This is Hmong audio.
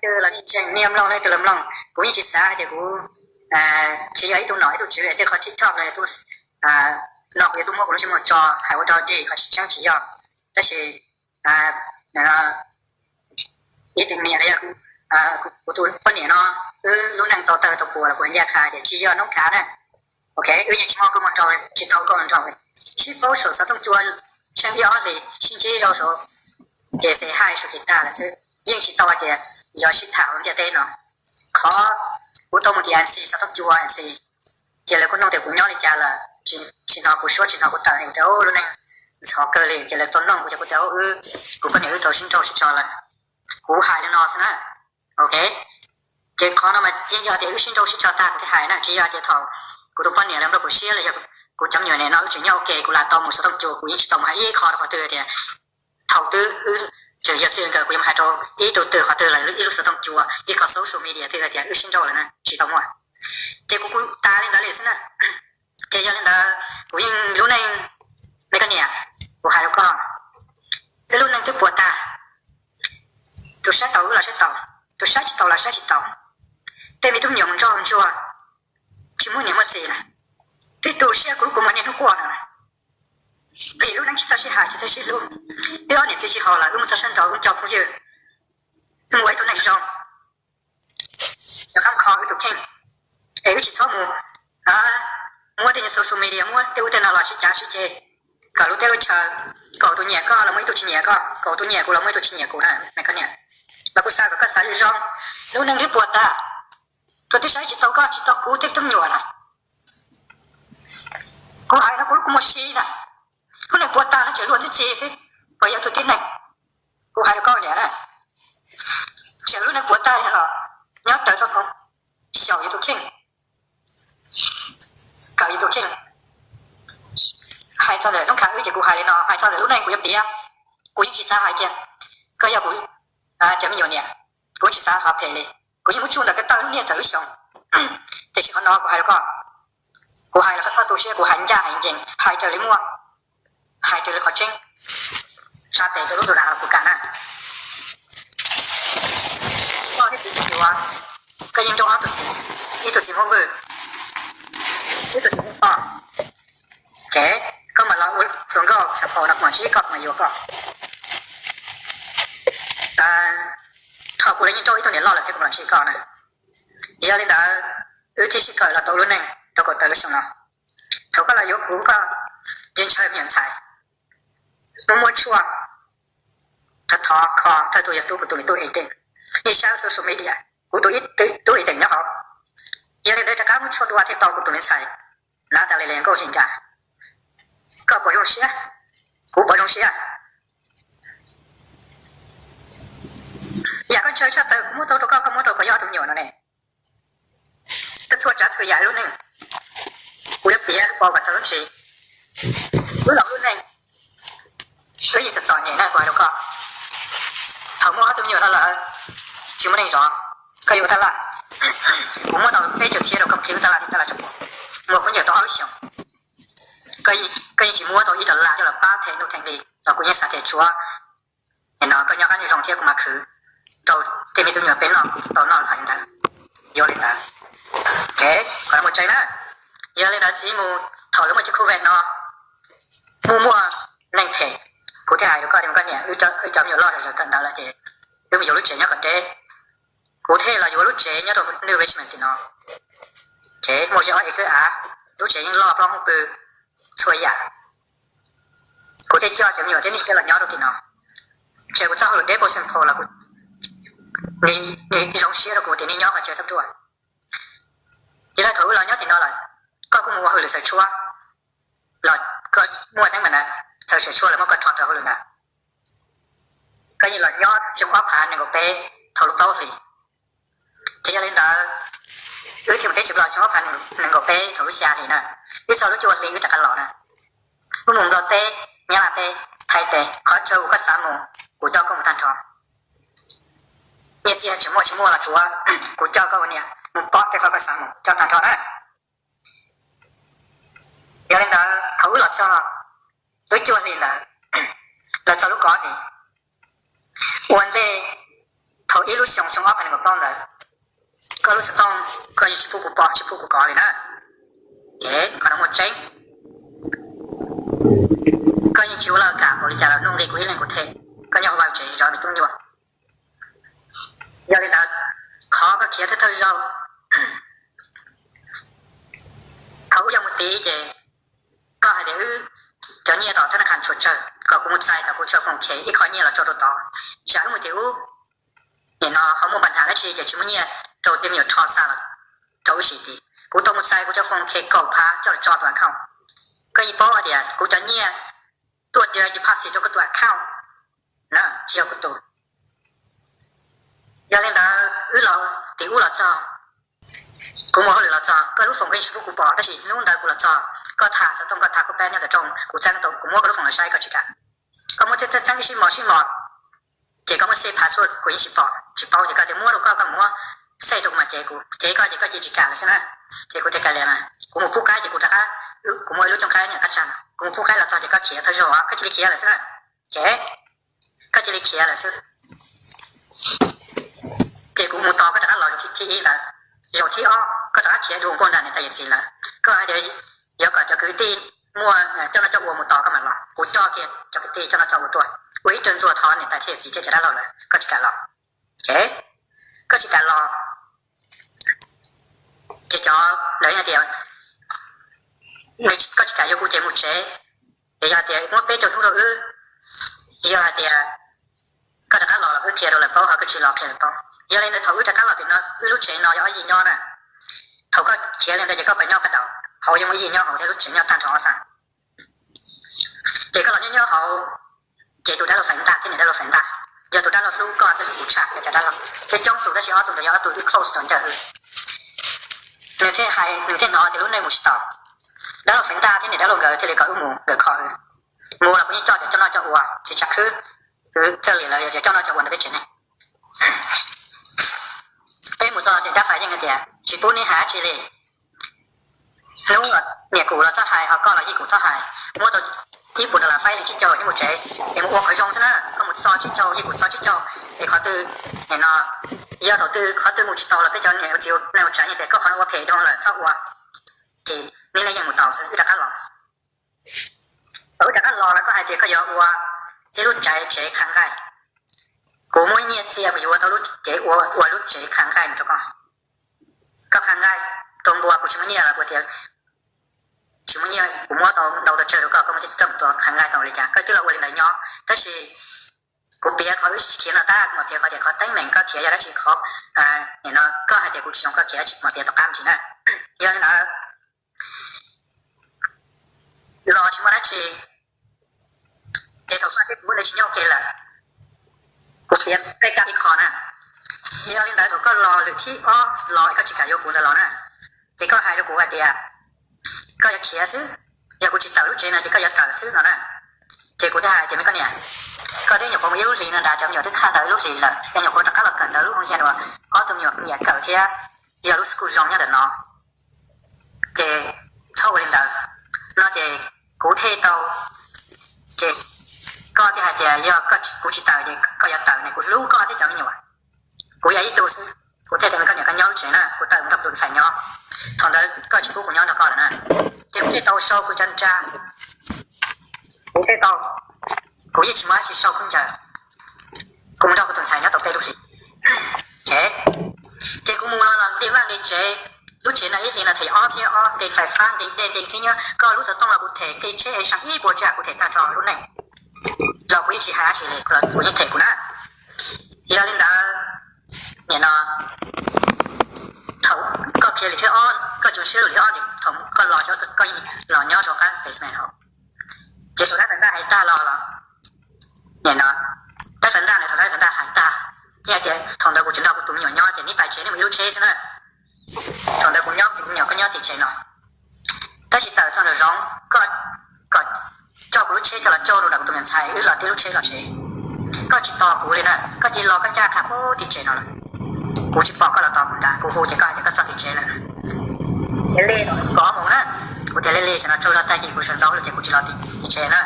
Twb los nej ntseeg nej mloog, nej twb los mloog, kuv yeej tsis xav hais tias kuv tsis yog ib tug nom ib tug tswv tej qhov TikTok no yog tu no kuv yuav tuaj muab kuv lub ntsej muag tso hais ua dog dig, qhov tsis tseeb tsis yog. Tab sis ib tug niam los yog kuv tus poj niam no, wb lub neej tau tawg tau puas los kuv ncaj qha tias tsis yog noob kav na. Ok, wb yeej tsis muaj koj muag nraug, tsis tau koj nraug li. Sib paub saum xov tooj cua tsheej ib ob hlis, sib ntsib zoj saud ces xes haij saud ces tag lawm xwb, yeej tsis tau hais tias yog sib tham hauv ntiaj teb no. Qhov kuv tau mus tim A N C xov tooj cua A N C, ces lawv kuj nug tias kuv nyob li cas lawm, tsis hnov kuv suab tsis hnov kuv tawm, kuv tias lub neej ntxhov kawg li, ces lawv tau nug kuv ces kuv tias wb, kuv poj niam wb tau sib nrauj sib tso lawm. Kuv hais li no xwb na. Ok, ces qhov no mas yeej yog tias wb sib nrauj sib tso tag kuv thiaj hais na, tsis yog tias thaum kuv tus poj niam los nrog kuv siab los yog kuv cov me nyuam niam no wb tseem nyob ua ke, kuv lam tau mus xov tooj cua, kuv yeej tsis tau mus hais ib qho rau qhov twg tias thaum twg wb tseem yog txij nkawm kuv yuav mus hais rau ib tug twg qhov twg los ib lub xov tooj cua ib qho social media twg hais tias wb sib nrauj lawm na, tsis tau muaj. Ces kuv kuj tas li ntawd li xwb na. Ces yog li ntawd kuv yeej lub neej, me koj niam, kuv hais rau koj, wb lub neej twb puas tag. Tus saib taus wb los saib taus, tus saib tsis taus los saib tsis taus. Tej me tub me nyuam mus nrog ntsuag tsis muaj niam muaj txiv na, twb tu siab kuv lub kua muag niaj hnub quaj no na. Vim lub neej tsis txawj sib hais tsis txawj sib hlub, wb ob niam txiv tsis haus lawm wb mus txog sab nraud wb cov phooj ywg, wb mus ua ib tug neeg zoo, cov khab kho wb tus kheej, es wb tsis txhob mus muab tej social media muab tej ub tej no los sib cav sib ceg kom lub teb lub chaw, kom tus nyiam koj los muaj ib tug tsis nyiam koj, kom tus nyiam kuv los muaj ib tug tsis nyiam kuv na. Mas koj niam, mas kuv xav kom koj xav zoo zoo, lub neej twb puas tag, koj twb saib tsis taus koj tsis taus kuv tej tub me nyuam na. Kuv hais no kuv lub kua muag si na, lub neej puas tag no tseem luag ntxhi ntxhi xwb, puas yog tug tib neeg? Kuv hais rau koj niam na, tseem lub neej puas tag los nyob raws txoj hmoo, xyaum yus tus kheej, kawm yus tus kheej. Hais txog ntawm noob khav wb ces kuv hais li no, hais txog ntawm lub neej kuv yuav piav, kuv yeej tsis xav hais kiag, koj yog kuv cov me nyuam niam, kuv tsis xav hais phem li. Kuv yeej muab tsuj ntawm ko taw lub niaj tawm lub xyoo. Tiam sis qhov no kuv hais rau koj, kuv hais los koj txhob tu siab, kuv hais ncaj hais ncees, hais raws li muaj, hais raws li qhov tseeb, sab tes rau lub tus dag los kuv kam na. Koj thiab txiv tsis yuav, koj yeej nrauj ob tug txiv, ib tug txiv Hmoob Vwj, ib tug txiv Hmoob Poj. Ces koj mam los ua hluas nkauj xav pom no kuv mam ntsib koj kuv mam yuav koj. Thaum kuv los yeej nrauj ib tug niam loj lawm thiab kuv mam los ntsib koj na. Yog li ntawd, wb thiaj sib kawm los tau lub neej rau kaum tawm lub xyoo no. Thaum koj los yuav kuv koj yeej ntshaw me nyuam ntxhais, muaj muaj tshuaj, thov thov kho thawj tug yog tub kuv tus me tub Eteej, yeej saib social media, kuv tus tub Eteej nyob hauv. Yog li ntawd rov qab muab tshuaj dua thiaj tau kuv tus me ntxhais, nav tas li li nkauj li ncas. Koj puas zoo siab? Kuv puas zoo siab? Yam koj ntshaw tshaj tawm kuv muab tau rau koj, koj muab rau kuv yog ob tug me nyuam no ne. Koj txhua tsav txhua yam lub neej, kuv yuav piav pov kom txog lub ntsis. Wb los lub neej, wb yeej txom txom nyem na kuv hais rau koj. Thaum muaj ob tug me nyuam no lawm, tsis muaj neeg zov, koj yuav ua taj laj. Kuv muab tau peb caug txhiab rau koj qhib lub taj laj, tab laj tso pov, muaj khaub ncaws tau ob lub xyoos. Koj yeej tsis muab tau ib dollar coj los pab them nuj them hli los kuv yeej xav tias tsuav no koj nyob qab neeg zoo thiab kuv mam khwv rau tej me tub nyuam peb noj tau noj li ntawd. Yuav li ntawd, qhov no mus tsev na. Yog li ntawd txiv mus, thaum lawv muaj cov COVID no, muaj muaj neeg phem, kuv thiaj hais rau koj tias koj niam, wb cov me nyuam loj zom zaws kawm ntawv lawm ces wb mus yuav lub tsev nyob kom deb. Kuv thiaj los yuav lub tsev nyob rau New Richmond tim no. Ces muaj zej ob ev kwj av, lub tsev yeej loj, plaub hoob pw, txhua yam. Kuv thiaj coj cov me nyuam thiab nej coj los nyob rau tim no. Ces kuv txoj hauj lwm deb pau Saint Paul los nws zoo siab rau kuv tias nej nyob qhov tsev xab ruaj. Yog li thaum wb los nyob tim no lawm, koj kuj mus ua hauj lwm xaws tshuab los, koj muaj teeb meem na, xaws xaws tshuab lawv muab koj rho rau hauj lwm ntawd. Koj yeej los nyob xyoo ob phav nees nkaum peb thaum lub plaub hlis. Ces yog li ntawd, wb thiaj mus teb chaws Nplog xyoo ob phav nees nkaum peb thaum lub xya hlis na, wb txog lub cuaj hli wb rov qab los na. Wb mus Nplog teb, Nyab Laj teb, Thaib teb, qhov chaw uas koj xav mus, kuv coj koj mus tag nrho. Nyiaj txiag tseem muaj tsis muaj los tsuav, kuv coj koj ua niam mus pom tej qhov koj xav mus coj tag nrho na. Yog li ntawd thaum wb los txog lub cuaj hli ntawd, los txog lub kaum hli, ua ntej Thaum ib lub xyoo xyoo ob phav nees nkaum plaub ntawd, koj lub xov tooj koj yeej tsis pub kuv pom tsis pub kuv kov li na. Ces qhov no muaj tseeb, koj yeej tsis ua laj kam npaum li cas los nug nqi kuv ib leeg kuv them. Koj nyob hauv vaj tsev zov me tub nyuam. Yog li ntawd, qhov koj khiav thawj thawj zaug, thaum wb yog mus tid ces koj hais tias wb cov nyiaj tom thab naj qha tshuav tsawg kom kuv mus txais kom kuv tso foom khev ib qho nyiaj los tso rau tod, tsam wb mus tim ub, nim no ho muaj pab nrhav dab tsi ces tsis muaj nyiaj rau tej me nyuam rho xa los rau wb siv tid. Kuv tau mus txais kuv cov foom khev kaum phav coj los tso tus account. Koj yeej paub hais tias kuv cov nyiaj tuaj deposit rau koj tus account na, tsis yog kuv tus. Yog li ntawd wb los tim ub los txog, kuv mus hauj lwm los txog, koj lub foom koj yeej tsis pub kuv pom, tab sis hnub ntawd kuv los txog, koj tham xov tooj koj tham kuv peb nyob tom rooj, kuv txeeb tau kuv muab koj lub foom los saib koj tsis kam. Koj muab txeeb txeeb ib sib mos sib mos, ces koj muab save password kuv yeej tsis pom tsis paub, ces koj tias muab rau koj, koj muab save rau kuv mas cev kuv, cev koj ces koj cia tsis kam lawm xwb na. Ces kuv tias kav liam na, kuv mus pub qaib ces kuv rov qab, kuv muaj ib lub cooj qaib nyob qab tsag no, kuv mus pub qaib los txog ces koj khiav thawj zaug, koj cia li khiav lawm xwb na. Ces koj cia li khiav lawm xwb. Ces kuv mus tos koj rov qab los zaum thib ib ntawd, zaum thib ob koj rov qab khiav dua npuaj nram niam tais yawm txiv lawm. Koj hais tias yuav kom cov kwv tij muaj coj noj coj ua mus tos koj mam los, kuv coj kiag cov kwv tij coj noj coj ua tuaj, ua ib rag ntxuag thov niam tais thiab yawm txiv thiab cov dab laug lawm, koj tsis kam los. Ces koj tsis kam los, ces cov lawv hais tias koj tsis kam yuav kuv ces mus tsev. Es yog tias muab peb caug hnub rau wb, yog hais tias koj rov qab los los wb qhia rau lawv paub, ho koj tsis los qhia lawv paub. Yog li ntawd thaum wb rov qab los pem no wb lub tsev no yog ob yig nyob na. Thaum koj khiav li ntawd ces koj pab nyob qab tau, hauv yeej muaj ib yig nyob hauv thiab lub tsev nyob tag nrho ob xab. Ces koj los nyob nyob hauv, ces tus dab laug Feev Ntaj thiab niam dab laug Feev Ntaj, yog tus dab laug hlub koj thiab hlub kuv tshaj plaws cov dab laug, thiab coob tus tab sis ob tug ntawd yog ob tug wb close rau ncaj wb. Nws thiaj hais, nws thiaj hnov tias lub neej mus tsis tau. Dab laug Feev Ntaj thiab niam dab laug nkawd thiaj li kom wb mus nkawd kho wb. Mus los kuv yeej coj cov coj noj coj ua txiv tsam khwb, kwv txawj li lawv yog cov coj noj coj ua ntawm peb tsev neeg. Peb mus txog ces dab fais yeej hais tias tsis pub neb hais dab tsi li. Hnub niam kuv los txhob hais, ho koj los yij kuv txhob hais. Muab tau ib puas dollar faib li tsib caug nyob mus tsev, es mus ua qhov zoo xwb na. Koj mus txog tsib caug yij kuv txog tsib caug, es qhov twg, nim no yog thaum twg qhov twg mus tsis tau los peb cov niam ua txiv ua neej ua tsav yeej tias koj qhov no ua phem dhau lawm txhob ua. Ces neb leej yeej mus tau xwb, wb rov qab los. Thaum wb rov qab los lawm koj hais tias koj yuav ua ib lub tsev, tsev qha nqaij. Kuv muab nyiaj txiag mus yuav tau lub tsev, ua, ua lub tsev qha nqaij no rau koj. Koj qha nqaij, tus npua kuv tsis muaj nyiaj los kuv tias tsis muaj nyiaj, kuv muab tau ntau tau tsawg rau koj, koj muab coj mus tua qha nqaij tau li cas koj twb los ua li ntawd nyob. Tab sis kuv piav qhov wb khiav no tag, kuv mam piav qhov tias qhov teeb meem koj khiav yog dab tsi, qhov, nim no koj hais tias kuv tsis zoo koj khiav dab tsi, kuv mam piav tom qab ntsis na. Yog li ntawd los tsis muaj dab tsi, ces thaum koj thiab kuv ua neej tsis nyob ua ke lawm, kuv piav tej kab ib qho na. Yog li ntawd thaum koj los lwm thib ob los es koj tsis kam yuav kuv ntawd los na, ces koj hais rau kuv hais tias koj yuav khiav xwb, yog kuv tsis tawm lub tsev no ces koj yuav tawm xwb no na. Ces kuv thiaj hais tias me koj niam, koj twb nyuam qhuav mus ib lub hlis no ntag, cov me nyuam twb thaj tawm ib lub hlis lawm, es nyuam qhuav rov qab los kawm ntawv lub hoo yag uas ob tug me nyuam nyiam kawm thiab yog lub school zoo nyob ntawm no, ces txhob ua li ntawd no ces kuv thiaj tau, ces koj thiaj hais tias yog kuv tsis tawm ces koj yuav tawm ne, kuv hlub koj thiab cov me nyuam. Kuv yog ib tug xwb, kuv thiaj tias me koj niam koj nyob lub tsev na, kuv tawm mus nrog kuv tus ntxhais nyob. Thaum ntawd koj tsis pub kuv nyob nrog koj lawm na, ces kuv thiaj tau sau kuv cov nra, kuv thiaj tau, kuv yeej tsis muaj dab tsi sau khaub ncaws, kuv mus nrog kuv tus ntxhais nyob tau peb lub hlis. Ces kuv mus los nqi vaj nqi tsev, lub tsev no ib hlis no them ob txhiab ob, nqi fais fab, nqi dej, nqi khib nyiab, koj lub xov tooj los kuv them, nqi tsheb es xyoo ib puas tsav kuv them tag nrho lub neej los kuv yeej tsis hais dab tsi li, kuv yeej them kuv na. Yog li ntawd, nim no thaum koj khiav lwm thib ob, koj tsoom siab lwm thib ob, thaum koj los, koj los nyob rau qab basement hauv, ces thaum dab fais ntaj hais tag los los, nim no dab fais ntaj, thaum dab fais ntaj hais tag, hais tias thaum ntawd kuv tsis nrog kuv tus me nyuam nyob ces neb pais tsev neb mus ib lub tsheb xwb na. Thaum ntawd kuv nyob kuv me nyuam, koj nyob tim tsev no, tab sis tawm txog nraum zoov, koj kom coj kuv lub tsheb coj los coj rau nram kuv tus me ntxhais, wb los tib lub tsheb los tsev. Koj tsis tos kuv li na, koj cia li los koj ncaj qha puag tim tsev no lawm. Kuv tsis pom koj los tos kuv nrad, kuv hu ces koj hais tias koj txog tim tsev lawm. Ces li kov mus na, kuv tias li li tam no tsaug zog tag kis kuv sawv ntxov lawm ces kuv tsis los tim tsev na.